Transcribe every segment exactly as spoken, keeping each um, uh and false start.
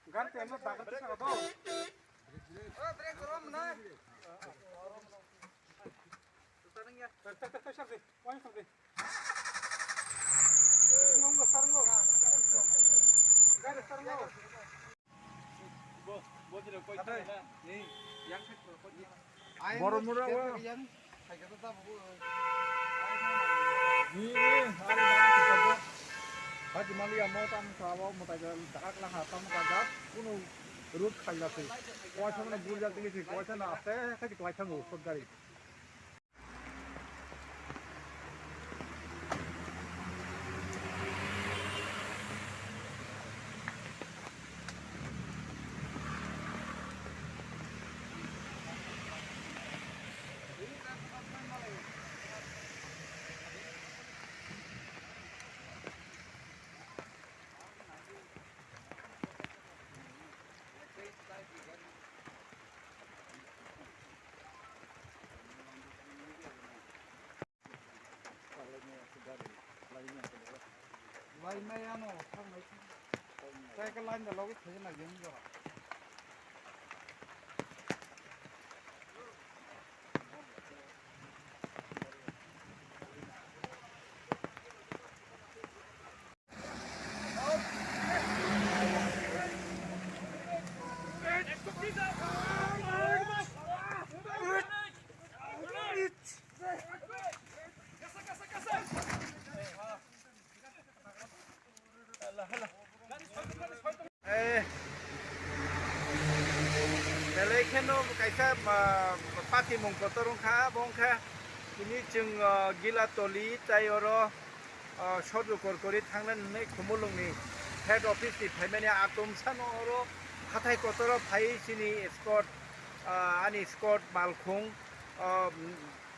Gari temno dagat sa do. Borok mura o. Ni, ni, are mara kita bo. Haji mali amo tam sabo mutai darak laha tam kajak kunu rut khaila se. Koisa mana burjak tigi se, koisa na aste khaji koisa ngu sot gari. Laimai ano thangnai. Cycle line da logi thajana jeng jora. Eh, belai kheno kaisa, ah, patimung kotor wngkha, abo wngkha tini chwng, ah, Gilatoli tei oro, ah, Sorju Korkori thangnani hwnwi Khumulwngni head office ni phaimani atomsano oro hathai kotoro phaiwi chini escort, ah, ani escort malkhung, ah,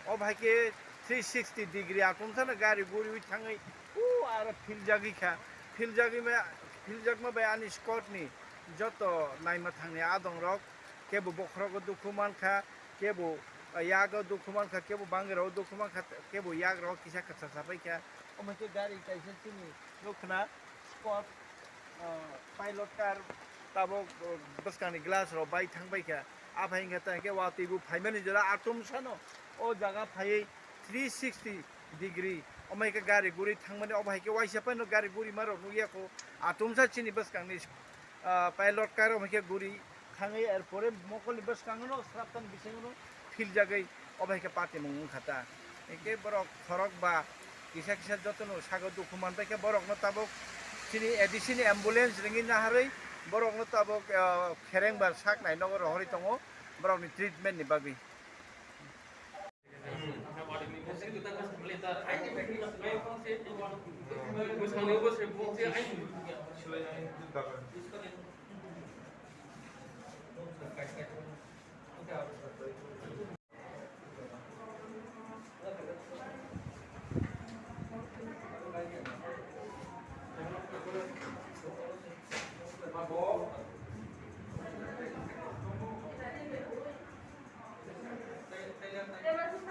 o hai khe three sixty degree atomsano gari guriwi thangwi o aro philjagwi kha. Philjagwi ma, philjakma bai ani escort ni joto naima thangni adongrok kebo bokhorogo dukhu mankha, kebo yago dukhu mankha, kebo bangirao dukhu mankha, kebo yagrao kisa kwchasa paikha. Omo khe gari kaisa chini nukna spot, ah, pilot car tabok, ah, bwskangni glass rok bai thang paikha. Aphai hwnkhe ta hwnkhe watwi bo phaimani jora atomsano o jaga phaiwi three sixty degree. Omo hai khe gari guri thangmani, obo hai khe waisa phano gari gurima rok nukya kho. Atomsa chini bwskangni, ah, pilot car omo hai khe guri thangwi, er pore mokolni bwskango sraptani bisingo philjagwi obo hai khe patimung wngkha ta. Hwnkhe borok khorok ba kisa kisa jotono sago dukhu manpai khe borokno tabuk chini A D C ni ambulance ringwi naharwi borokno tabuk, ah, khereng ba sak nai nogo rohorwi tongo borokni treatment ni bagwi.